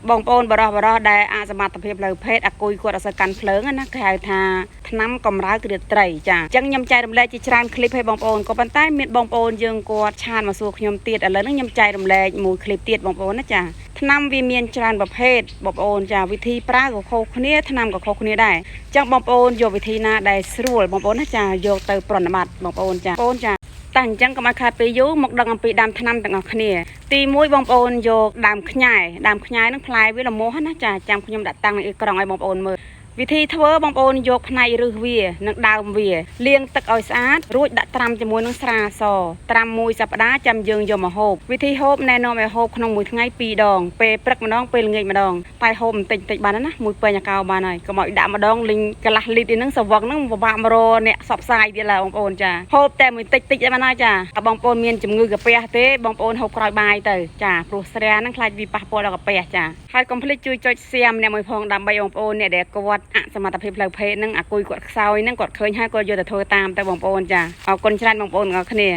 បងប្អូនបរោះបរោះដែលអសមត្ថភាពផ្លូវភេទអាគុយគាត់អត់សូវកាន់ភ្លើងណាគេហៅថាថ្នាំកម្រើករាត្រីចាអញ្ចឹងខ្ញុំចែករំលែកជាច្រើនឃ្លីបឲ្យបងប្អូនក៏ប៉ុន្តែមានបងប្អូនយើងគាត់ chat មកសួរខ្ញុំទៀតឥឡូវហ្នឹងខ្ញុំចែករំលែកមួយឃ្លីបទៀតបងប្អូនណាចាថ្នាំវាមានច្រើនប្រភេទបងប្អូនចាវិធីប្រើក៏ខុសគ្នាថ្នាំក៏ខុសគ្នាដែរអញ្ចឹងបងប្អូនយកវិធីណាដែលស្រួលបងប្អូនណាចាយកទៅប្រណិប័តបងប្អូនចាបងប្អូនចា តែអញ្ចឹងកុំឲ្យខាតពេលយូរមកដឹងអំពីដើមថ្នាំទាំងអស់គ្នាទី1បងប្អូនយកដើមខ្ញែដើមខ្ញែនឹងផ្លែវាល្មមណាចាចាំខ្ញុំដាក់តាំងនៅអេក្រង់ឲ្យបងប្អូនមើលវិធីធ្វើបងប្អូនយកផ្នែកឫសវានិងដើមវាលាងទឹកឲ្យស្អាតរួចដាក់ត្រាំជាមួយនឹងស្រាសត្រាំមួយសប្តាហ៍ចាំយើងយកមកហូបវិធីហូបណែនាំឲ្យហូបក្នុងមួយថ្ងៃ2ដងពេលព្រឹកម្ដងពេលល្ងាចម្ដងតែហូបបន្តិចបន្តិចបានណាមួយពេញអាកោបានហើយកុំឲ្យដាក់ម្ដងលីងកន្លះលីត្រហ្នឹងសវឹងហ្នឹងពិបាកម្រអ្នកសបផ្សាយទៀតឡើយបងប្អូនចាហូបតែមួយតិចតិចបានហើយចាបើបងប្អូនមានជំងឺកាពះទេបងប្អូនហូបក្រោយបាយទៅចាព្រោះស្រាហ្នឹងខ្លាចវាប៉ះពាល់ដល់កាពះចាហើយកុំភ្លេចជួយចុច share ម្នាក់មួយផងដើម្បីបងប្អូនអ្នកដែលគាត់អសមត្ថភាពផ្លូវភេទហ្នឹងអាគុយគាត់ខ្សោយហ្នឹងគាត់ឃើញហើយគាត់យកទៅធ្វើតាមទៅបងប្អូនចាអរគុណច្រើនបងប្អូនទាំងអស់គ្នា។